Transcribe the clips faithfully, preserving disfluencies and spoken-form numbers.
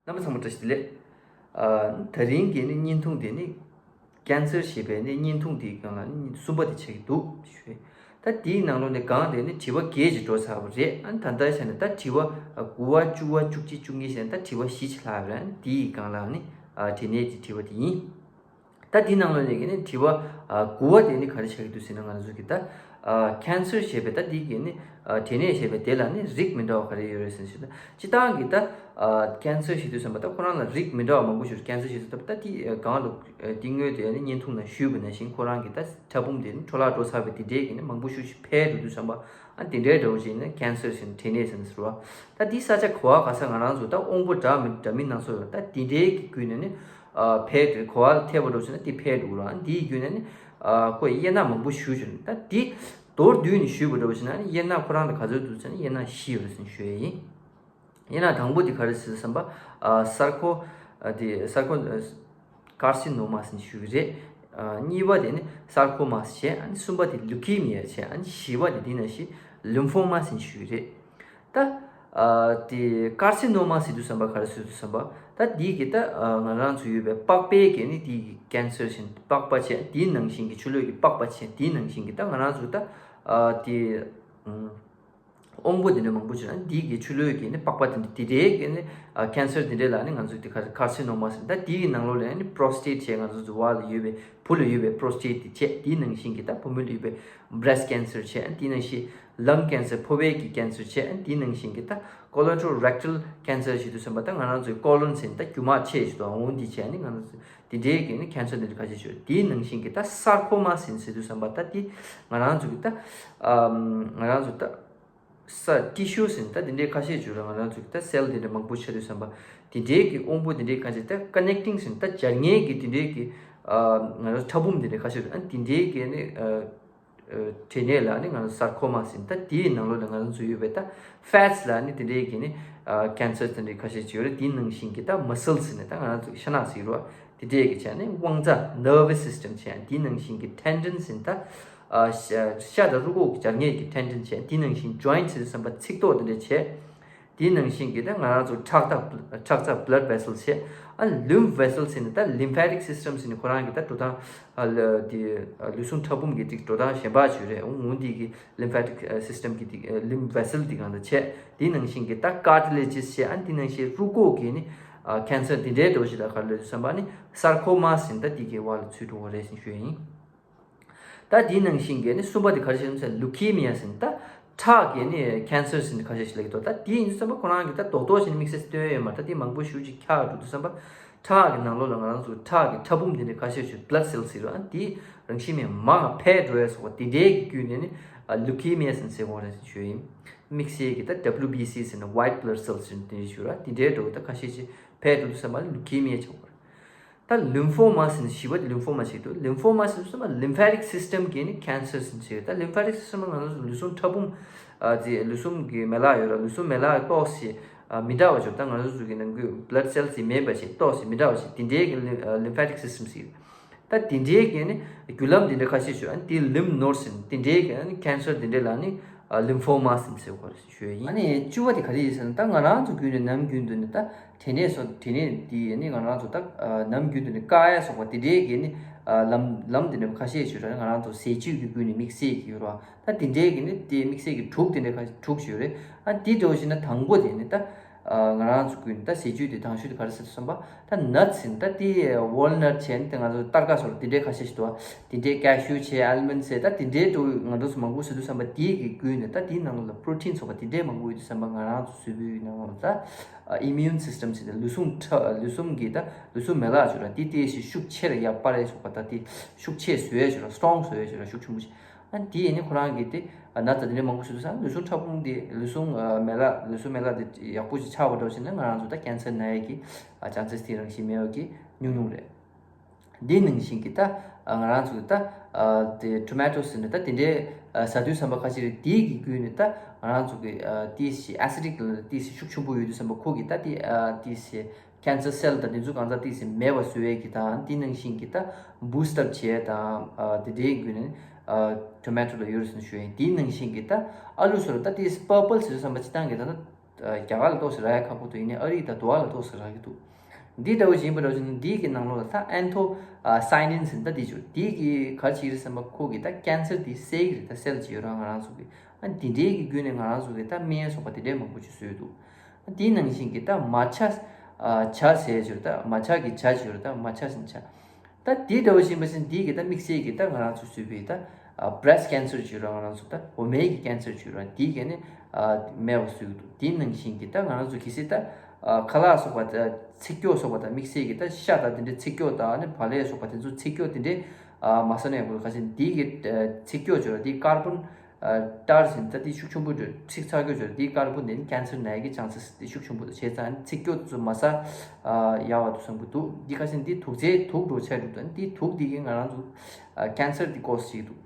རྣམ་པ་ཚང་མ་བཀྲ་ཤིས་བདེ་ལེགས། ཨ། ད་རིང་གི་ནི་བརྙན་ཐུང་དེ་ནི་ཀན་སར་ཞེས་པའི་ནི་བརྙན་ཐུང་དེའི་སྒང་ལ་ནི་གསུམ་པ་དེ་ཆགས་ཀྱི་འདུག་ཞུ། ད་དེའི་ནང་ལོགས་ནས་གང་དེ་ནི་དྲི་བ་བརྒྱད་ཅིག་འགྲོ་ཚར་བ་རེད། ཨ། ད་ལྟ་བྱས་ན་ད་དྲི་བ་དགུ་བ་བཅུ་བ་བཅུ་གཅིག་བཅུ་གཉིས་བྱས་ན་ད་དྲི་བ་བཞི་ཅིག་ལྷག་ཡོད་རེད། ཨ། དེའི་སྒང་ལ་ནི། ཨ། དྲི་ནས་ཀྱི་དྲི་བ་དེ་ཡིན། ད་དེའི་ནང་ལོགས་ནས་ཀྱི་ནི་དྲི་བ། ཨ། དགུ་བ་དེ་ནི་ག་རེ་ཆགས་ཀྱི་འདུག་ཟེར་ན། ང་རང་ཚོ་གི་ད། ཨ། ཀན་སར་ཞེས་པའི་ད་དེ་གི་ནི། ཨ། དྲི་ནས་ཞེས་པའི་དེ་ལ་ནི་རིགས་མི་འདྲ་བ་ག་རེ་ཡོད་རེད་ཟེར་ཞུ་ན། སྤྱིར་བཏང་གི་ད། ཨ། ཀན་སར་ཞེས་དུས་ཙམ་པ་ད་ཁོ་རང་ལ་རིགས་མི་འདྲ་བ་མང་པོ་ཞིག་ཡོད། ཀན་སར་ཞེས་དུས་ཙམ་པ་ད་དེ་གང་ལ། ཨ། དེ་སྔོན་དེ་ནི་བརྙན་ཐུང་ནང་ཞུས་པ་ནང་བཞིན་ཁོ་རང་གི་ད་ཕྲ་ཕུང་དེ་ནི་འཕྲོ་བརླག་འགྲོ་ཚར་བའི་དེ་འདྲའི་གི་ནི་མང་པོ་ཞིག་ཞིག་འཕེལ་འགྲོ་དུས་ཙམ་པ། ཨ། དེ་འདྲའི་འདྲ་བོ་ཞིག་ནི་ཀན་སར་ཟེར་ནས་དྲི་ནས་ཟེར་ནས་ཟེར་བ། ད་དེའི་ས་ཆ་ག་བ་ག་ས། ང་རང་ཚོ་ད་དབང་པོ་འདྲ་མི་འདྲ་མིན་སྣ་ཚོགས་ཡོད། ད་དེ་འདྲའི་གི་བརྒྱུད་ནས་ནི། ཨ། འཕེལ་འགྲོ། ག་བ་ལ་ཐེབས་པ་འདྲ་བོ་ཞིག་ན་དེ་འཕེལ་འགྲོ་གི་རེད། ཨ། དེའི་བརྒྱུད་ནས་ནི། ཨ། ཁོས་དབྱེ་ན་མང་པོ་ཞིག་ཞུས་ནས། ད་དེ་མདོར་བསྡུས་ནས་ཞུས་པ་འདྲ་བོ་ཞིག་ན་ནི་དབྱེ་ན་ཁོ་རང་ལ་ག་ཚོད་འདུག་ཟེར་ན་དབྱེ་ན་བཞི་ཡོད་རེད་ཟེར་ནས་ཞུ་ཡས་ཡིན། དབྱེ་ན་དང་པོ་དེ་ག་རེ་ཟེར་བསམ་པ། ཨ། སར་ཀོ། ཨ། དེ་སར་ཀོ། ཨ། ཀར་སི་ནོ་མ་ཟེར་ནས་ཞུ་གི་རེད། ཨ། གཉིས་པ་དེ་ནི་སར་ཀོ་མ་བྱས། ཨ་ནི་གསུམ་པ་དེ་ལུ་ཀི་མི་ཡ་བྱས། ཨ་ནི་བཞི་པ་དེ་དེ་ནང་བཞིན་ལིམ་ཧྥོ་མ་ཟེར་ནས་ཞུ་གི་རེད། ད། ཨ། དེ་ཀར་སི་ནོ་མ་ཟེར་དུས་ཙམ་པ་ག་རེ་ཟེར་དུས་ཙམ་པ། ད་འདི་གི་ད། ཨ། ང་རང་ཚོ་ཡོད་པའི་པགས་པའི་གི་ནི་དེ་གི་ཀན་སར་བྱས། པགས་པ་བྱས། དེའི་ནང་བཞིན་གི་ཆུ་ལོག་གི་པགས་པ་བྱས། དེའི་ནང་བཞིན་གི་ད་ང་རང་ཚོ་ད། ཨ། དེ། ཨ། དབང་པོ་དེ་འདྲ་མང་པོ་བྱུང་ན་འདི་གི་ཆུ་ལོག་གི་ནི་པགས་པ་དེ་འདྲ་དེ་འདྲའི་གི་ནི། ཨ། ཀན་སར་དེ་འདྲ་ལ་ནི་ང་ཚོ་དེ་ཀར་སི་ནོ་མ་ཟེར། ད་དེའི་ནང་ལོགས་ལ་ནི་པྲོ་སི་ཊེཊ་བྱས། ང་ཚོ་ཚོ་བ་ལ་ཡོད་པའི་བུ་ལ་ཡོད་པའི་པྲོ་སི་ཊེཊ་དེ་བྱས། དེའི་ནང་བཞིན་གི་ད་བུ་མོ་ལ་ཡོད་པའི་བྷི་རེ་སི་ཊི་ཀན་སར་བྱས། དེའི་ནང་བཞིན་ལང་ཀན་སར། ཕོ་བའི་གི་ཀན་སར་བྱས། དེའི་ནང་བཞིན་གི་ད་ཀོ་ལོ་རེག་ཊལ་ཀན་སར་ཞེས་དུས་ཙམ་པ་ད་ང་རང་ཚོའི་ཀོ་ལོན་ཟེར་ད་རྒྱུ་མ་ཆེ་ཞིག་ཏུ་འོང་། འདི་བྱས་ནི་ང་རང་ཚོ་དེ་འདྲའི་གི་ནི་ཀན་སར་དེ་འདྲ་ཁ་ཤས་ཤིག་ཡོད། དེའི་ནང་བཞིན་གི་ད་སར་ཀོ་མ་ཟེར་ཟེར་དུས་ཙམ་པ་ད་དེ་ང་རང་ཚོ་གི་ད། ཨམ། ང་རང་ཚོ་ད། ས། ཊི་ཤུ་ཟེར་ད་དེ་འདྲའི་ཁ་ཤས་བྱུང་ར། ང་རང་ཚོ་གི་ད་སེལ་དེ་འདྲ་མང་པོ་ཆགས་དུས་ཙམ་པ། དེ་འདྲའི་གི་དབང་པོ་དེ་འདྲའི་ཁ་ཤས་ད་ཀ་ནེག་ཊིང་ཟེར་ད་སྦྱར་མཁན་གི་དེ་འདྲའི་གི། ཨ། ང་རང་ཚོ་ཕྲ་ཕུང་དེ་འདྲའི་ཁ་ཤས་རེད། ཨ། དེ་འདྲའི་གི་ནི། ཨ། ཨ། དྲི་ནས་ལ་ནི་ང་རང་ཚོ་སར་ཀོ་མ་ཟེར། ད་དེའི་ནང་ལོགས་ལ་ང་རང་ཚོ་ཡོད་པའི་ད་ཕེ་ཊི་ལ་ནི་དེ་འདྲའི་གི་ནི། ཨ། ཀན་སར་དེ་འདྲའི་ཁ་ཤས་ཅིག་ཡོད་རེད། དེའི་ནང་བཞིན་གི་ད་མ་སལ་ཟེར་ནས་ད་ང་རང་ཚོ་ཤ་ནག་ཟེར་རོ། དེ་འདྲའི་གི་བྱས་ནས་དབང་རྩ། ནར་ཝས་སིས་ཊམ་བྱས། དེའི་ནང་བཞིན་གྱི་ཊེན་ཌོན་ཟེར་ད། ཨ། ཤ། ཤ་དང་རུས་ཁོག་གི་སྦྱར་མཁན་གྱི་ཊེན་ཌོན་བྱས། དེའི་ནང་བཞིན་ཇོ་ཡིན་ཊི་ཟེར་བསམ་པ་ཚིགས་ཐོག་དེ་འདྲ་བྱས། དེའི་ནང་བཞིན་གྱི་ད་ང་རང་ཚོ་ཁྲག་རྩ། ཁྲག་རྩ་བྷི་ལཌ་ཝེ་སལ་བྱས། ཨ། ལིམ་ཕ་ཝེ་སལ་ཟེར་ནས་ད་ལིམ་ཕ་ཊིག་སིས་ཊམ་ཟེར་ནས་ཁོ་རང་གི་ད་འགྲོ་སྟངས། ཨ། ལ། དེ། ཨ། ལུས་ཟུངས་ཕྲ་ཕུང་གི་ཅིག་འགྲོ་སྟངས་གཞན་པ་ཅིག་ཡོད་རེད། འོ། འོ། འདི་གི་ལིམ་ཕ་ཊིག་སིས་ཊམ་གི་དེ། ལིམ་ཕ་ཝེ་སལ་དེ་གང་ད་བྱས། དེའི་ནང་བཞིན་གྱི་ད་ཀར་ཊི་ལེ་ཇིས་བྱས། ཨ། དེའི་ནང་བཞིན་རུས་ཁོག་གི་ནི། ཨ། ཀན་སར་དེ་འདྲའི་འདྲ་བོ་ཞིག་ལ་ག་རེ་ལབ་དུས་ཙམ་པ་ནི་སར་ཀོ་མ་ཟེར་ད་དེ་གི་བར་ལ་ཚུད་འགྲོ་བ་རེད་ཟེར་ཞུ་ཡ་ཡིན། ད་དེའི་ནང་བཞིན་གྱི་ནི་གསུམ་པ་དེ་ག་རེ་ཞིག་ཟེར་ན་ལུ་ཀི་མི་ཡ་ཟེར་ད་ཁྲག་གི་ནི་ཀན་སར་ཟེར་ནས་ཁ་ཤས་ཤིག་ལབ་ཀྱི་འདུག་ད་དེའི་ཡིན་དུས་ཙམ་པ་ཁོ་རང་གི་ད་རྡོག་རྡོག་ཞིག་དམིགས་བསལ་སྟོན་ཡ་ཡོད་མ་རེད། ད་དེ་མང་པོ་ཞིག་ཅིག་ཁྱག་འགྲོ་དུས་ཙམ་པ། ཁྲག་གི་ནང་ལོགས་ལ་ང་རང་ཚོ་ཁྲག་གི་ཕྲ་ཕུང་དེ་འདྲ་ཁ་ཤས་ཤིག་བྷི་ལཌ་སེལ་ཟེར་རོ། ཨ། དེའི་རང་བཞིན་མེད་མང་ང་འཕེལ་འགྲོ་ཡ་སོགས་པ་དེ་འདྲའི་གི་བརྒྱུད་ནས་ནི། ཨ། ལུ་ཀི་མི་ཡ་ཟེར་ནས་ཟེར་བ་རེད་ཟེར་ཞུ་ཡ་ཡིན། དམིགས་བསལ་གྱི་ད་ཌབ་ལུ་བྷི་སི་ཟེར་ན་ཝའིཊ་བྷི་ལཌ་སེལ་ཟེར་ནས་དེ་འདྲ་ཞུ་ར། དེ་འདྲའི་འདྲ་བོ་ད་ཁ་ཤས་ཤིག་འཕེལ་འགྲོ་དུས་ཙམ་པ་ལུ་ཀི་མི་ཡ་ཆགས་པ་རེད། ད་ལིམ་ཧྥོ་མ་ཟེར་ནས་བཞི་པ་དེ་ལིམ་ཧྥོ་མ་ཞིག་འདུག་ལིམ་ཧྥོ་མ་ཟེར་དུས་ཙམ་པ་ལིམ་ཕ་ཊིག་སིས་ཊམ་གི་ནི་ཀན་སར་ཟེར་ནས་བྱས་ཡོད། ད་ལིམ་ཕ་ཊིག་སིས་ཊམ་ང་ཚོ་ལུས་ཟུངས་ཕྲ་ཕུང་། ཨ། དེ་ལུས་ཟུངས་ཀྱི་མེ་ལག་ཡོད་ར། ལུས་ཟུངས་མེ་ལག་ཏོག་ཙམ། ཨ། མི་འདྲ་བ་ཅིག་ད་ང་ཚོ་ཚོ་གི་ནང་ཁུལ་བྷི་ལཌ་སེལ་ཟེར་མེད་པ་ཞིག་ཏོག་ཙམ་མི་འདྲ་བ་ཞིག་དེ་འདྲའི་གི་ལིམ། ཨ། ལིམ་ཕ་ཊིག་སིས་ཊམ་ཟེར། ད་དེ་འདྲའི་གི་ནི་རྒྱུ་ལམ་དེ་འདྲ་ཁ་ཤས་ཤིག་ཡོད། ཨ། དེ་ལིམ་ནོཌ་ཟེར་ནས་དེ་འདྲའི་གི་ནི་ཀན་སར་དེ་འདྲ་ལ་ནི། ཨ། ལིམ་ཧྥོ་མ་ཟེར་ནས་ཟེར་བ་ཞུ་ཡ་ཡིན། ཨ་ནི་བཅུ་པ་དེ་ག་རེ་ཡིན་ཟེར་ན། ད་ང་རང་ཚོ་བརྒྱུད་ནས་ནམ་རྒྱུན་དུ་ནི་ད་དྲི་ནས་སོགས། དྲི་ནས་དེ་ནི་ང་རང་ཚོ་ད། ཨ། ནམ་རྒྱུན་དུ་ནི་བཀག་ཡ་སོགས་པ་དེ་འདྲའི་གི་ནི། ཨ། ལམ། ལམ་དེ་འདྲ་ཁ་ཤས་ཤིག་ཡོད་ར། ང་རང་ཚོ་ཟས་བཅུད་ཀྱི་བརྒྱུད་ནས་དམིགས་བསལ་གྱི་ཡོད་ར། ད་དེ་འདྲའི་གི་ནི་དེ་དམིགས་བསལ་གྱི་དྲུག་དེ་འདྲ་ཁ་དྲུག་ཅིག་ཡོད་རེད། ཨ། དེ་འདྲ་བོ་ཞིག་ན་དང་པོ་དེ་ནི་ད། ཨ། ང་རང་ཚོ་བརྒྱུད་ནས་ད་ཟས་བཅུད་དེ་དང་ཤོས་དེ་ག་རེ་ཟེར་དུས་ཙམ་པ། ད་ནཊ་སི་ཟེར་ད་དེ་ཝོལ་ནཊ་བྱས་ནས་དེ་ང་ཚོ་སྟར་ཀ་སོགས་དེ་འདྲའི་ཁ་ཤས་ཤིག་འདུག་ཨ། དེ་འདྲའི་ཀེ་ཤུ་བྱས། ཨལ་མོན་ཌི་ཟེར་ད་དེ་འདྲའི་འདྲ་བོ་ང་ཚོ་ཚོ་མང་པོ་ཟེར་དུས་ཙམ་པ། དེའི་གི་བརྒྱུད་ནས་ད་དེའི་ནང་ལ་པྲོ་ཊིན་སོགས་པ་དེ་འདྲའི་མང་པོ་ཡོད་དུས་ཙམ་པ། ང་རང་ཚོ་གཟུགས་པོའི་ནང་ལ་ད། ཨ། ཨི་མིའུན་སིས་ཊམ་ཟེར་ད་ལུས་ཟུངས་ཁྲ། ལུས་ཟུངས་ཀྱི་ད་ལུས་ཟུངས་མེ་ལག་ཅིག་ཡོད་ར། དེ་དེ་ཞིག་ཤུགས་ཆེ་རུ་ཡར་སྤར་ཡ་སོགས་པ། ད་དེ་ཤུགས་ཆེ་བཟོ་ཡ་ཅིག་ཡོད་ར། སི་ཊོང་བཟོ་ཡ་ཅིག་ཡོད་ར། ཤུགས་ཆེན་པོ་ཞིག་ཨ། དེ་ཡིན་ནི་ཁོ་རང་གིས་དེ། ཨ། ནཊ་སི་དེ་འདྲ་མང་པོ་ཞིག་འདུག་ས། ལུས་ཟུངས་ཕྲ་ཕུང་དེ། ལུས་ཟུངས། ཨ། མེ་ལག་ལུས་ཟུངས་མེ་ལག་དེ་ཡག་པོ་ཞིག་ཆགས་པ་འདྲ་བོ་ཞིག་ན་ང་རང་ཚོ་ད་ཀན་སར་ན་ཡས་ཀྱི། ཨ། ཅན་སེས་དེ་རང་བཞིན་མེད་པ་གི་ཉུང་ཉུང་རེད། དེ་ནང་བཞིན་གྱི་ད། ཨ། ང་རང་ཚོ་ད། ཨ། དེ་ཊོ་མེ་ཊོ་ཟེར་ནས་ད་དེ་འདྲའི། ཨ། ཟ་དུས་ཙམ་པ་ཁ་ཤས་རེད། དེ་གི་བརྒྱུད་ནས་ད་ང་རང་ཚོ་གི། ཨ། ཏོག་ཙམ་ཨེ་སི་ཌི་ཀི་ལ་ཏོག་ཙམ་ཤུགས་ཆེན་པོ་ཡོད་དུས་ཙམ་པ་ཁོ་གིས་ད་དེ། ཨ། ཏོག་ཙམ། ཀན་སར་སེལ་དང་དེ་ཚོ་གང་ཟག་དེ་ཚོ་མེད་པ་བཟོ་ཡས་ཀྱི་དང་། དེ་ནང་བཞིན་གྱི་ད་བུ་སི་ཊི་ཨབ་བྱེད་ཡས་དང་། ཨ། དེ་འདྲའི་བརྒྱུད་ནས། ཨ། ཊོ་མེ་ཊོ་ལ་ཡོད་རེད་ཟེར་ནས་ཞུ་ཡ་ཡིན། དེ་ནང་བཞིན་གྱི་ད་ཨ་ལུ་སོགས་ལ་ད་དེ་པར་པལ་ཟེར་དུས་ཙམ་པ་སྤྱིར་བཏང་གི་ད་ད་ རྒྱ་གར་ལ་ཏོག་ཙམ་རག་ཡ་ཁག་པོ་འདུག་ཡིན་ནའི་ཨ་རི་དང་དུ་བ་ལ་ཏོག་ཙམ་རག་གི་འདུག་འདི་འདྲ་བོ་ཞིག་ཡིན་པ་འདྲ་བོ་ཞིག་ན་འདི་གི་ནང་ལོགས་ལ་ད་ཨན་ཐོ་སའི་ནིན་ཟེར་ད་འདི་བྱུང་འདི་གི་ག་རེ་བྱེད་ཀྱི་རེད་བསམ་པ་ཁོ་གི་ད་ཀན་སར་འདི་སེལ་གྱི་རེད། ད་སེལ་ཅིག་ཡོད་ར་ང་རང་ཚོ་གི་ཨ་འདི་འདྲའི་གི་བརྒྱུད་ནས་ང་རང་ཚོ་གི་ད་སྨན་སོགས་པ་དེ་འདྲའི་མང་པོ་ཞིག་བཟོས་འདུག་འདིའི་ནང་བཞིན་གྱི་ད་མ་ཆ་ཇ་ཟེར་ཡ་ཅིག་ཡོད་རེད། ད་མ་ཆ་གི་ཇ་ཅིག་ཡོད་རེད། ད་མ་ཆ་ཟེར་ན་ཇ། ད་དེ་འདྲ་བོ་ཞིག་ཡིན་པ་ཞིག་འདིའི་གི་ད་དམིགས་བསལ་གྱི་ད་ང་རང་ཚོ་བཟོས་པའི་ད་breast cancer་བྱུས་ར་ང་རང་ཚོ་ད་འོ་མའི་གི་cancer་བྱུས་ར་འདིའི་གི་ནི་མེད་པ་བཟོས་ཀྱི་འདུག་དེའི་ནང་བཞིན་གྱི་ད་ང་རང་ཚོ་གལ་སྲིད་ད་ཁ་ལག་སོགས་པ་ད་ཚིགས་སྐྱོག་སོགས་པ་ད་དམིགས་བསལ་གྱི་ད་ཤ་ད་དེ་འདྲའི་ཚིགས་སྐྱོག་ད་ནི་བག་ལེབ་སོགས་པ་དེ་ཚོ་ཚིགས་སྐྱོག་དེ་འདྲའི་མ་ཟ་ན་ཡག་པོ་འདུག་ག་ཅིག་འདིའི་གི་ཚིགས་སྐྱོག་བྱུས་ར་འདིའི་ཀར་བོན་ཨ་ཊར་ཟེར་ན་ད་འདི་ཤུགས་ཆེན་པོ་འདྲ་ཚིག་ཚ་གྱོ་འདྲ་འདི་དཀར་པོ་འདི་ནི་ཀན་སར་ན་ཡ་གི་chances་འདི་ཤུགས་ཆེན་པོ་འདུག་བྱས་ཙང་ཚིག་སྐྱོ་དེ་ཚོ་མ་ཟ་ཨ་ཡག་པ་འདུག་བསམ་གྱི་འདུག་འདི་ཁ་སང་འདི་དུག་རྫས་དུག་འགྲོ་ཆགས་འདུག་ད་འདི་དུག་འདི་གི་ང་རང་ཚོ་ཨ་ཀན་སར་འདི་ཀོ་སི་བྱེད་ཀྱི་འདུག་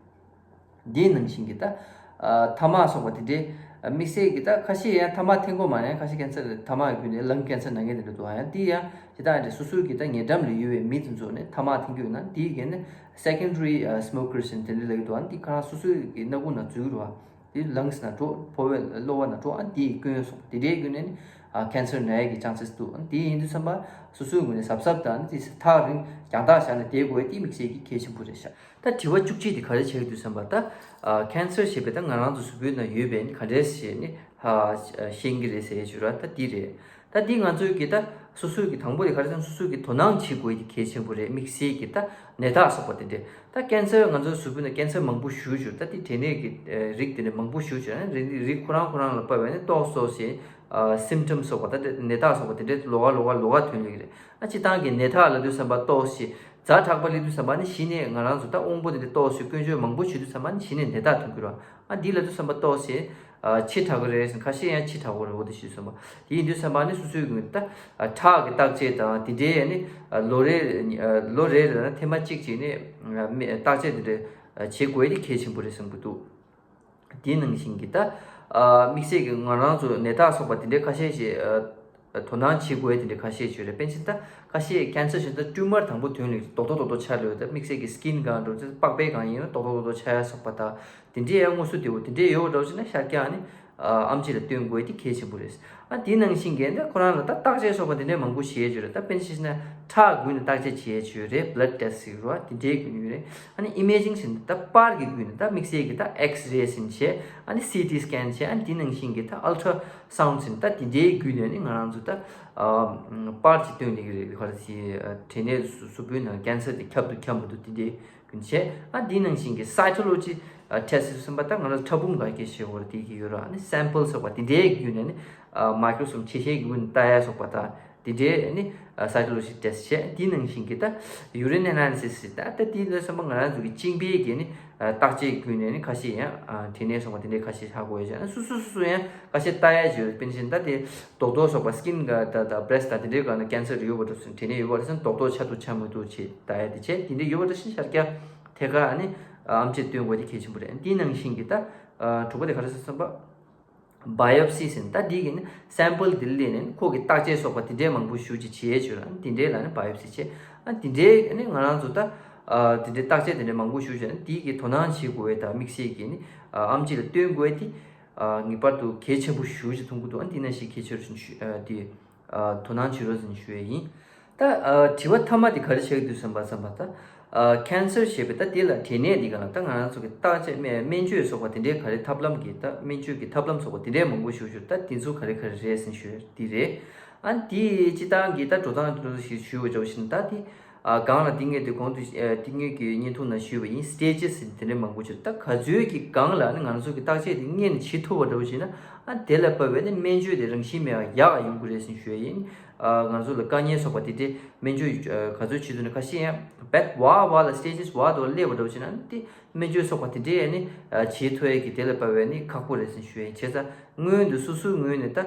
འདིའི་ནང་བཞིན་གྱི་ད་ཨ་ཐ་མག་སོགས་པ་དེ་འདྲའི་ཨ་དམིགས་བསལ་གྱི་ད་ཁ་ཤས་ཡང་ཐ་མག་འཐེན་གྱི་མ་རེད། ཁ་ཤས་ཀན་སར་ཐ་མག་གི་བརྒྱུད་ནས་ལང་ཀན་སར་ན་མཁན་དེ་འདྲ་འདུག་ཨ་ཡང་འདི་ཡང་དེ་དག་འདྲ་སོ་སོའི་གི་ད་ཉེ་འགྲམ་ལ་ཡོད་པའི་མི་དེ་ཚོ་ནི་ཐ་མག་འཐེན་གྱི་ཡོད་ན་འདིའི་གི་ནི་secondary smokers་དེ་འདྲ་ལབ་ཀྱི་འདུག་ཨ་འདི་ཁ་རང་སོ་སོའི་གི་སྣ་ཁུག་ནང་འཛུལ་གྱི་འདུག་ཨ། དེ་ལངས་ན་འགྲོ་ཕོ་བའི་གློ་བ་ན་འགྲོ་ཨ་དེ་ཡི་སྐྱོན་སོང་དེ་འདྲའི་སྐྱོན་ནས་ནི་ཨ་ཀན་སར་ན་ཡ་གི་chances་འདུག་ཨ་དེ་ཡིན་དུས་ཙམ་པ་སོ་སོའི་ངོས་ནས་གཟབ་གཟབ་དང་ནི་དེ་ཐག་རིང་རྒྱང་ཐག་བཞག་ནས་བསྡད་དགོས་དེ་དམིགས་བསལ་གྱི་གལ་ཆེན་པོ་རེད་ཤག་ད་དྲི་བ་བཅུ་གཅིག་དེ་ག་རེ་ཆགས་ཀྱི་འདུག་བསམ་པ་ད་ཨ་ཀན་སར་ཞེས་པའི་ད་ང་རང་ཚོ་གཟུགས་པོའི་ནང་ཡོད་པའི་ནི་ག་འདྲས་ཞེས་ནི་ཧ་ཤེས་ཀྱི་རེད་ཟེར་ཞུ་ར་ད་འདི་རེད། ད་འདི་ང་ཚོའི་གི་ད་སོ་སོའི་གི་དང་པོ་དེ་ག་རེ་ཟེར་ན་སོ་སོའི་གི་དོ་སྣང་བྱེད་དགོས་དེ་གལ་ཆེན་པོ་རེད། དམིགས་བསལ་གྱི་ད་ནད་རྟགས་སོགས་པ་དེ་འདྲས་ད་ཀན་སར་ང་ཚོའི་གཟུགས་པོའི་ནང་ཀན་སར་མང་པོ་ཞུགས་བྱུང་ད་དེ་འབྲས་ནད་ཀྱི་རིགས་དེ་འདྲས་མང་པོ་ཞུགས་བྱུང་ན་རིགས་རིགས་ཁོ་རང་ཁོ་རང་ལ་དཔག་པའི་ནི་ཏོག་ཙམ་ཞིག་symptom་སོགས་པ་ད་དེ་ནད་རྟགས་སོགས་པ་དེ་འདྲས་ལོགས་ཀ་ལོགས་ཀ་ལོགས་ཀ་ཐོན་ལེ་གི་རེད། ཨ་སྤྱིར་བཏང་གི་ནད་རྟགས་ལབ་དུས་ཙམ་པ་ཏོག་ཙམ་ཛ་དྲག་པ་སླེབས་དུས་ཙམ་པ་ནི་གཞི་ནས་ང་རང་ཚོ་ད་དབང་པོ་དེ་འདྲས་ཏོག་ཙམ་སྐྱོན་བརྗོད་མང་པོ་བྱེད་དུས་ཙམ་པ་ནི་གཞི་ནས་ནད་རྟགས་ཐོན་གི་རེད། ཨ་འདི་ལབ་དུས་ཙམ་པ་ཏོག་ཙམ་ཨ་ཕྱི་དྲགས་པ་རེད་ཟེར་ཁ་ཤས་ཡང་ཕྱི་དྲགས་པ་རེད། འོ་དེ་ཞིག་སོང་པ་དེ་ཡིན་དུས་ཙམ་པ་ནི་སོ་སོའི་ངོས་ད་ཨ་ཁྲག་གི་བརྟག་དཔྱད་དང་དེ་འདྲའི་ནི་ཨ་ལོ་རེ་ཨ་ལོ་རེ་རེ་ན་ཐེངས་མ་གཅིག་ཅིག་ནི་ཨ་མི་བརྟག་དཔྱད་དེ་འདྲ་བྱེད་དགོས་དེ་གལ་ཆེན་པོ་རེད་བསམ་གྱི་འདུག་དེའི་ནང་བཞིན་གྱི་ད་ཨ་དམིགས་བསལ་གྱི་ང་རང་ཚོ་ནད་རྟགས་སོགས་པ་དེ་འདྲའི་ཁ་ཤས་ཤིག་ཨ་དོ་སྣང་བྱེད་དགོས་དེ་འདྲའི་ཁ་ཤས་ཤིག་རེད། དཔེར་ན་ད་ཁ་ཤས་ཀན་སར་ཞིག་ད་ཊུ་མར་དང་པོ་ཐོན་ལེ་རྡོག་རྡོག་རྡོག་རྡོག་ཆགས་ལེ་ད་དམིགས་བསལ་གྱི་སི་ཀིན་སྒང་འགྲོ་ཚེ་པགས་པའི་སྒང་ཡིན་ན་རྡོག་རྡོག་རྡོག་རྡོག་ཆགས་ཡ་སོགས་པ་ད་དེ་འདྲའི་ཡང་དངོས་སུ་དེ་བོ་དེ་འདྲའི་ཡོད་པ་འདྲ་བོ་ཞིག་ན་ཤར་རྒྱག་ནི་ཨ་ཨེམ་ཆི་ལ་སྟོན་དགོས་དེ་གལ་ཆེན་པོ་རེད། ཨ་དེའི་ནང་བཞིན་གྱི་འདི་ཁོ་རང་ལ་ད་བརྟག་དཔྱད་སོགས་པ་དེ་འདྲའི་མང་པོ་བྱེད་ཡས་ཡོད་རེད། ད་དཔེར་ན་ཆ་བཞག་ན་ཁྲག་བརྒྱུད་ནས་བརྟག་དཔྱད་བྱེད་ཡས་ཡོད་རེད། blood test་ཟེར་རོ་དེ་འདྲའི་བརྒྱུད་ནས་ཡོད་རེད། ཨ་ནི་ཨི་མེ་ཇིང་ཟེར་ན་ད་པར་གྱི་བརྒྱུད་ནས་ད་དམིགས་བསལ་གྱི་ད་X-ray་ཟེར་ན་བྱས་ཨ་ནི་སི་ཊི་སི་ཀེན་བྱས་ཨ་ནི་དེའི་ནང་བཞིན་གྱི་ད་ultrasound་ཟེར་ན་ད་དེ་འདྲའི་བརྒྱུད་ནས་ནི་ང་རང་ཚོ་ད་ཨ་པར་གྱི་སྟོན་ལེ་གི་རེད། ག་རེ་ཟེར་འབྲས་ནད་གཟུགས་པོའི་ནང་ཀན་སར་དེ་ཁྱབ་འདུག་ཁྱབ་མི་འདུག་དེ་འདྲའི་བྱས། ཨ་འདི་ནང་བཞིན་གྱི་cytology test་ཟེར་བ་ད་ང་རང་ཚོ་ཕྲ་ཕུང་འགའ་སྐད་བཤད་བར་དེ་གི་ཡོད་ར། ཨ་ནི་sample་ཟེར་བ་དེ་འདྲའི་བརྒྱུད་ནས་ནི་microscope་ཆེ་ཤེལ་གྱི་སྒོ་ནས་ལྟ་ཡ་སོགས་པ་དང་དེ་འདྲའི་ནི་cytology test་བྱས། དེ་ནང་བཞིན་གྱི་ད་urine analysis་ཟེར་ད་ད་དེ་ལ་སོགས་པ་ང་རང་ཚོ་གི་གཅིན་པའི་གི་ནི་བརྟག་དཔྱད་བརྒྱུད་ནས་ནི་ཁ་ཤས་ཡང་འབྲས་ནད་སོགས་པ་དེ་འདྲའི་ཁ་ཤས་ཧ་གོ་ཡ་བྱས། ཨ་སོ་སོ་སོ་སོ་ཡང་ཁ་ཤས་ལྟ་ཡ་བྱས། དཔེར་ན་ཆ་བཞག་ན་ད་དེ་རྡོག་རྡོག་སོགས་པ་skin་ག་ད་ད་breast་ད་དེ་འདྲའི་སྒང་ན་cancer་ཡོད་པ་འདྲ་སོང་འབྲས་ནད་ཡོད་པ་རེད་ཟེར་ན་རྡོག་རྡོག་ཆགས་འདུག་ཆགས་མི་འདུག་བྱས་ལྟ་ཡ་དེ་བྱས། དེ་འདྲའི་ཡོད་པ་འདྲ་ཞིག་ཤར་རྒྱག་ཐད་ཀར་ཨ་ནི་ཨམ་ཆི་སྟོན་དགོས་དེ་གལ་ཆེན་པོ་རེད། དེའི་ནང་བཞིན་གྱི་ད་དྲུག་པ་དེ་ག་རེ་ཟེར་སོང་པ། biopsy་ཟེར་ན་ད་འདི་གི་ནི་sample་འདི་ལ་ལེན་ནས་ཁོ་གི་བརྟག་དཔྱད་སོགས་པ་དེ་འདྲའི་མང་པོ་ཞུ་ཅིག་བྱེད་ཡས་བྱོས་ར། དེ་འདྲའི་ལ་ནི་biopsy་བྱེད། ཨ་དེ་འདྲའི་ནི་ང་རང་ཚོ་ད་དེ་འདྲའི་བརྟག་དཔྱད་དེ་འདྲའི་མང་པོ་ཞུ་བྱས་ན་དེ་གི་དོ་སྣང་བྱེད་དགོས་ཡས་ད་དམིགས་བསལ་གྱི་ནི་ཨམ་ཆི་ལ་སྟོན་དགོས་ཡས་དེ་ངེས་པར་དུ་གལ་ཆེན་པོ་ཞུ་ཅིག་མཐོང་གི་འདུག་ཨ་འདི་ན་ཞིག་གལ་ཆེར་ཞུ་དེ། དོ་སྣང་བྱེད་རོགས་ཟེར་ནས་ཞུ་ཡས་ཡིན། ད་ཨ་དྲི་བ་མཐའ་མ་དེ་ག་རེ་ཆགས་ཀྱི་འདུག་བསམ་པ་བསམ་པ་ད་ཨ་cancer་ཞེས་པའི་ད་དེ་ལ་འབྲས་ནད་འདི་ག་ལ་ད་ང་རང་ཚོ་གི་བརྟག་དཔྱད་སྨན་སྨན་བཅོས་སོགས་པ་དེ་འདྲའི་ག་རེ་ཐབས་ལམ་གྱི་ད་སྨན་བཅོས་ཀྱི་ཐབས་ལམ་སོགས་པ་དེ་འདྲའི་མང་པོ་ཞིག་ཞུ་ད་དེ་ཚོ་ག་རེ་ག་རེ་རེད་ཟེར་ནས་ཞུ་ཡས་དེ་རེད། ཨ་དེ་སྤྱི་བཏང་གི་ད་འགྲོ་སྟངས་དེ་ཚོ་ཞིག་ཞུ་བ་འཇོག་བཞིན་ད་དེ་ཨ་གང་ལ་དེ་སྔོན་དེ་གོང་དུ་ཨ་དེ་སྔོན་གྱི་བརྙན་ཐུང་ནང་ཞུས་པ་ཡིན། stages་དེ་འདྲའི་མང་པོ་ཞིག་ད་ག་ཚོད་ཀྱི་སྒང་ལ་ནི་ང་རང་ཚོ་གི་བརྟག་དཔྱད་དེ་སྔོན་ནས་བྱེད་ཐུབ་པ་འདྲ་བོ་ཞིག་ན་ཨ་དེ་ལ་བབས་པས་ནི་སྨན་བཅོས་དེ་རང་བཞིན་མེད་པ་ཡག་ཡོང་གི་རེད་ཟེར་ནས་ཞུ་ཡས་ཡིན། ང་ཚོ་ལ་དཀའ་ངལ་སོགས་པ་དེ་འདྲའི་སྨན་བཅོས་ག་ཚོད་བྱེད་དུས་ནས་ཁ་ཤས་ཡང་བད་བ་བ་ལ་stages་བ་དོ་སླེབས་པ་འདྲ་བོ་བྱས་ན་དེ་སྨན་བཅོས་སོགས་པ་དེ་འདྲའི་ནི་བྱེད་ཐུབ་ཡས་ཀྱི་དེ་ལ་བབས་པས་ནི་ཁག་པོ་རེད་ཟེར་ཞུ་ཡས་བྱས་ཙང་སྔོན་དུ་སོ་སོའི་ངོས་ནས་ད་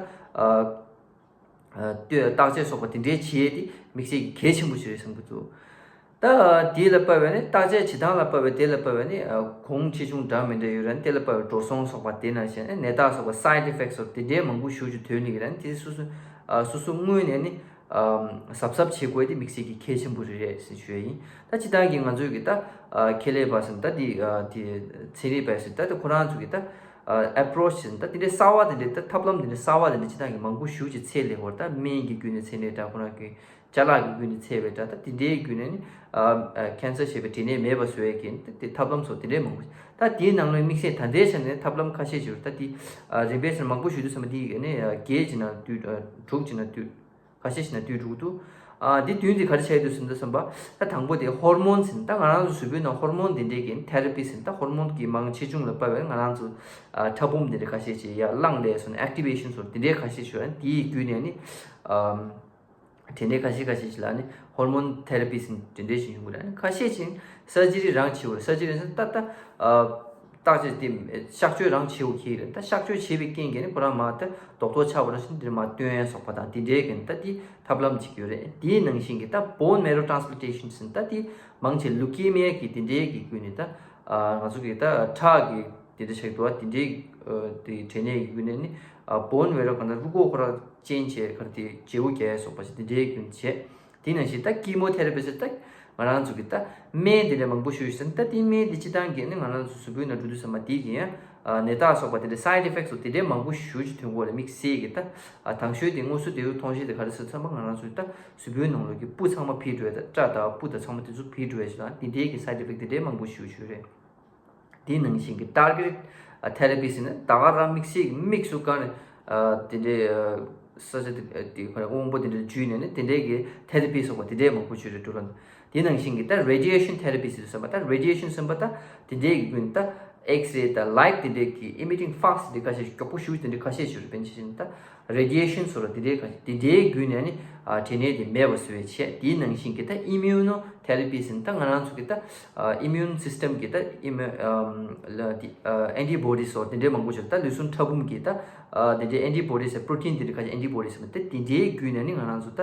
ལྟོས་བརྟག་དཔྱད་སོགས་པ་དེ་འདྲའི་བྱེད་ཡས་དེ་དམིགས་བསལ་གྱི་གལ་ཆེན་པོ་ཞིག་རེད་བསམ་གྱི་འདུག་ད་དེ་ལ་བབས་པས་ནི་བརྟག་དཔྱད་བྱེད་སྟངས་ལ་བབས་པས་དེ་ལ་བབས་པས་ནི་གོང་ཆེ་ཆུང་འདྲ་མི་འདྲ་ཡོད་ར། དེ་ལ་བབས་པའི་འགྲོ་སོང་སོགས་པ་དེ་ནང་བཞིན་ནད་རྟགས་སོགས་པ་side effects་སོགས་དེ་འདྲའི་མང་པོ་ཞུ་རྒྱུ་དོན་ནི་ཡིན་ར། དེ་སོ་སོ་སོ་སོ་དངོས་ནས་ནི་གཟབ་གཟབ་བྱེད་དགོས་དེ་དམིགས་བསལ་གྱི་གལ་ཆེན་པོ་རེད་ཟེར་ཞུ་ཡ་ཡིན། ད་སྤྱི་བཏང་གི་ང་ཚོའི་གི་ད་ཁེ་ལས་པ་ཟེར་ད་དེ་དེ་ཚན་རིག་པ་ཟེར་ད་དེ་ཁོ་རང་ཚོ་གི་ད་ ཨ་approach་ཟེར་ན་ད་དེ་འདྲའི་གསར་བ་དེ་འདྲའི་ད་ཐབས་ལམ་དེ་འདྲའི་གསར་བ་དེ་འདྲའི་སྤྱིར་བཏང་གི་མང་པོ་ཞེ་ཅིག་འཚོལ་ལེ་ཧོར། ད་སྨན་གྱི་བརྒྱུད་ནས་འཚོལ་ནས་འདྲ། ཁོ་རང་གི་ཅ་ལག་གི་བརྒྱུད་ནས་འཚོལ་བའི་འདྲ། ད་དེ་འདྲའི་བརྒྱུད་ནས་ནི་ཨ་cancer་ཞེས་པའི་འབྲས་ནད་མེད་པ་བཟོ་ཡས་ཀྱི་ད་དེ་ཐབས་ལམ་སོགས་དེ་འདྲའི་མང་པོ། ད་དེའི་ནང་ལ་དམིགས་བསལ་ད་ལྟའི་ཆ་ནས་ཐབས་ལམ་ཁ་ཤས་ཅིག་ཡོད་རེད། ད་དེ་ཨ་རིམ་པས་ཟེར་ན་མང་པོ་ཞིག་འདུག་བསམ་པ་དེ་ཡིན་ནས་ཨ་བརྒྱད་ཅིག་ན་བསྡུས། ཨ་དྲུག་ཅིག་ན་བསྡུས། ཁ་ཤས་ཤིག་ན་བསྡུས་འགྲོ་གི་འདུག་ཨ་འདི་བདུན་འདི་ག་རེ་བྱས་འདུག་ཟེར་ན་བསམ་པ། ད་དང་པོ་དེ་ཧོར་མོན་ཟེར་ན་ད་ང་རང་ཚོ་གཟུགས་པོའི་ནང་ཧོར་མོན་འདི་འདྲའི་གི་ཐེ་ར་པི་ཟེར་ན་ད་ཧོར་མོན་གྱི་མང་ཆེ་ཆུང་ལ་དཔག་པའི་ང་རང་ཚོ་ཨ་ཕྲ་ཕུང་འདི་འདྲ་ཁ་ཤས་ཅིག་ཡར་བསླངས་ལས་སོང་ནས་activation་སོགས་འདི་འདྲའི་ཁ་ཤས་ཤིག་ཡོད། ཨ་དེའི་བརྒྱུད་ནས་ནི་ཨམ་འབྲས་ནད་ཁ་ཤས་ཁ་ཤས་ཤིག་ལ་ནི་ཧོར་མོན་ཐེ་ར་པི་ཟེར་ན་འདི་འདྲའི་ཞིག་ཡོང་གི་རེད། ཨ་ནི་ཁ་ཤས་ཅིག་surgery་རང་བྱེད་དགོས་རེད། surgery་ཟེར་ན་ད་ད་ཨ། བརྟག་དཔྱད་དེ་གཤག་བཅོས་རང་བྱེད་དགོས་ཀྱི་རེད། ད་གཤག་བཅོས་བྱས་པའི་རྐྱེན་གྱིས་ནི་ཁོ་རང་མར་ད་རྡོག་རྡོག་ཆགས་པ་རང་བཞིན་དེ་མར་བཏོན་ཡས་སོགས་པ་དང་དེ་འདྲའི་གི་ནི་ད་དེ་ཐབས་ལམ་ཅིག་ཡོད་རེད། དེའི་ནང་བཞིན་གྱི་ད་bone marrow transplantation་ཟེར་ན་ད་དེ་མང་ཆེ་leukemia་གི་དེ་འདྲའི་གི་བརྒྱུད་ནས་ད་ང་ཚོ་གི་ད་ཁྲག་གི་དེ་འདྲ་ཆགས་འདུག་བ། དེ་འདྲའི་དེ་འབྲས་ནད་ཀྱི་བརྒྱུད་ནས་ནི་bone marrow་གང་ལྟར་རུས་ཁོག་ཁོ་རང་ཅན་བྱས་གར་དེ་བརྗེ་བོ་རྒྱག་ཡས་སོགས་པ་ཞིག་དེ་འདྲའི་གི་བརྒྱུད་ནས་བྱས། དེ་ནང་བཞིན་ད་chemotherapy་ཟེར་ད་ང་རང་ཚོ་གི་ད་སྨན་དེ་འདྲ་མང་པོ་ཞུ་ཞིག་ཟེར་ན་ད་དེ་སྨན་དེ་སྤྱིར་བཏང་གི་ནི་ང་རང་ཚོ་གཟུགས་པོའི་ནང་འགྲོ་དུས་ཙམ་པ་དེ་གི་ཡང་ནད་རྟགས་སོགས་པ་དེ་འདྲ་side effects་སོགས་དེ་འདྲའི་མང་པོ་ཞུ་ཞིག་ཐོན་གྱི་ཡོད་རེད། དམིགས་བསལ་གི་ད་དང་ཤོས་དེ་དངོས་སུ་དེ་མཐོང་ཤེས་དེ་ག་རེ་ཟེར་ཙམ་པ་ང་རང་ཚོའི་ད་གཟུགས་པོའི་ནང་ལོགས་ཀྱི་སྤུ་ཚང་མ་ཕྱིས་འགྲོ་ཡ། ད་སྐྲ་དང་སྤུ་དང་ཚང་མ་དེ་ཚོ་ཕྱིས་འགྲོ་ཡ་ཞིག་དང་དེ་འདྲའི་གི་side effect་དེ་འདྲའི་མང་པོ་ཞུ་ཞུ་རེད། དེ་ནང་བཞིན་གྱི་targeted therapy་ཟེར་ན་ད་ག་རང་དམིགས་བསལ་གྱི་མིག་གཟུགས་སྒང་ནས་དེ་འདྲའི་ས་ཆ་དེ་དབང་པོ་དེ་འདྲ་འཇུས་ནས་ནི་དེ་འདྲའི་གི་therapy་སོགས་པ་དེ་འདྲའི་མང་པོ་བྱུང་རེད་འགྲོ་ལ། དེ་ནང་བཞིན་གྱི་ད་radiation therapy་ཟེར་བསམ་པ་ད་radiation་ཟེར་བ་ད་དེ་འདྲའི་གི་ཀུན་ད་X-ray་ད་light་དེ་འདྲའི་གི་emitting fast་དེ་ཁ་ཤས་མགྱོགས་པོ་ཞུ་དེ་འདྲའི་ཁ་ཤས་ཞུ་རེད། དཔེར་ན་ཆ་བཞག་ན་ད་radiation་སོགས་ལ་དེ་འདྲའི་ཁ་ཤས་དེ་འདྲའི་བརྒྱུད་ནས་ནི་འབྲས་ནད་དེ་མེད་པ་བཟོ་བའི་ཆེད། དེའི་ནང་བཞིན་གྱི་ད་immuno therapy་ཟེར་ན་ད་ང་རང་ཚོ་གི་ད་immune system་གི་ད་immu- ཨམ་ལ་དེ་antibodies་སོགས་དེ་འདྲའི་མང་པོ་ཞིག་ད་ལུས་ཟུངས་ཕྲ་ཕུང་གི་ད་དེ་འདྲའི་antibodies་protein་དེ་འདྲའི་ཁ་ཤས་antibodies་ཟེར་ན་ད་དེ་འདྲའི་བརྒྱུད་ནས་ནི་ང་རང་ཚོ་ད་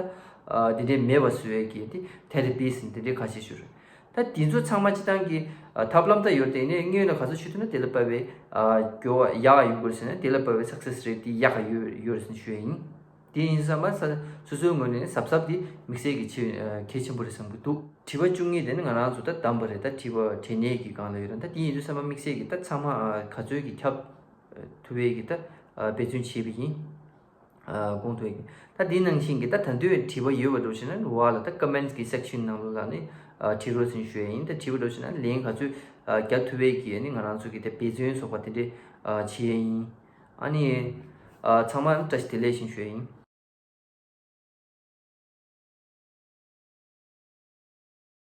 དེ་འདྲའི་མེད་པ་བཟོ་བའི་གི་དེ་therapies་དེ་འདྲའི་ཁ་ཤས་ཞུ་རེད། ད་དེ་ཚོ་ཚང་མ་སྤྱིར་བཏང་གི་ཐབས་ལམ་ད་ཡོད་དེ་ནས་སྔོན་ལ་ག་ཚོད་ཞུ་ཐུབ་ན་དེ་ལ་དཔག་པའི་འགྱུར་བ་ཡག་ཡོང་དགོས་ཟེར་ན་དེ་ལ་དཔག་པའི་success rate་དེ་ཡག་ཡོད་ཡོད་ཟེར་ཞུ་ཡ་ཡིན། དེ་ཡིན་ཙང་མ་ས་སོ་སོའི་ངོས་ནས་གཟབ་གཟབ་དེ་དམིགས་བསལ་གྱི་ཆེ་གལ་ཆེན་པོ་རེད་བསམ་གྱི་འདུག་དྲི་བ་བཅུ་གཉིས་དེ་ནི་ང་རང་ཚོ་ད་བདམས་པ་རེད། ད་དྲི་བ་འབྲས་ནད་ཀྱི་སྒང་ལ་ཡོད་རེད། ད་དེ་ཡིན་དུས་ཙམ་པ་དམིགས་བསལ་གྱི་ད་ཚང་མ་ག་ཚོད་ཀྱི་ཁྱབ་ཐུབ་པའི་གི་ད་འབད་བརྩོན་བྱས་པ་ཡིན། དགོངས་ཐུབ་ཡིན། ད་དེ་ནང་བཞིན་གྱི་ད་ད་དུང་དྲི་བ་ཡོད་པ་འགྲོ་ཕྱིན་ན་འོག་ལ་ད་comments་གི་section་ནང་ལོགས་ལ་ནི་དྲི་རོགས་ཟིན་ཞུ་ཡ་ཡིན། ད་དྲི་བ་འགྲོ་ཕྱིན་ན་ལན་ག་ཚོད་རྒྱག་ཐུབ་པའི་གི་ནི་ང་རང་ཚོ་གི་ད་འབད་བརྩོན་སོགས་པ་དེ་འདྲས་བྱེད་ཡ་ཡིན། ཨ་ནི་ཚང་མ་བཀྲ་ཤིས་བདེ་ལེགས་ཞུ་ཡ་ཡིན།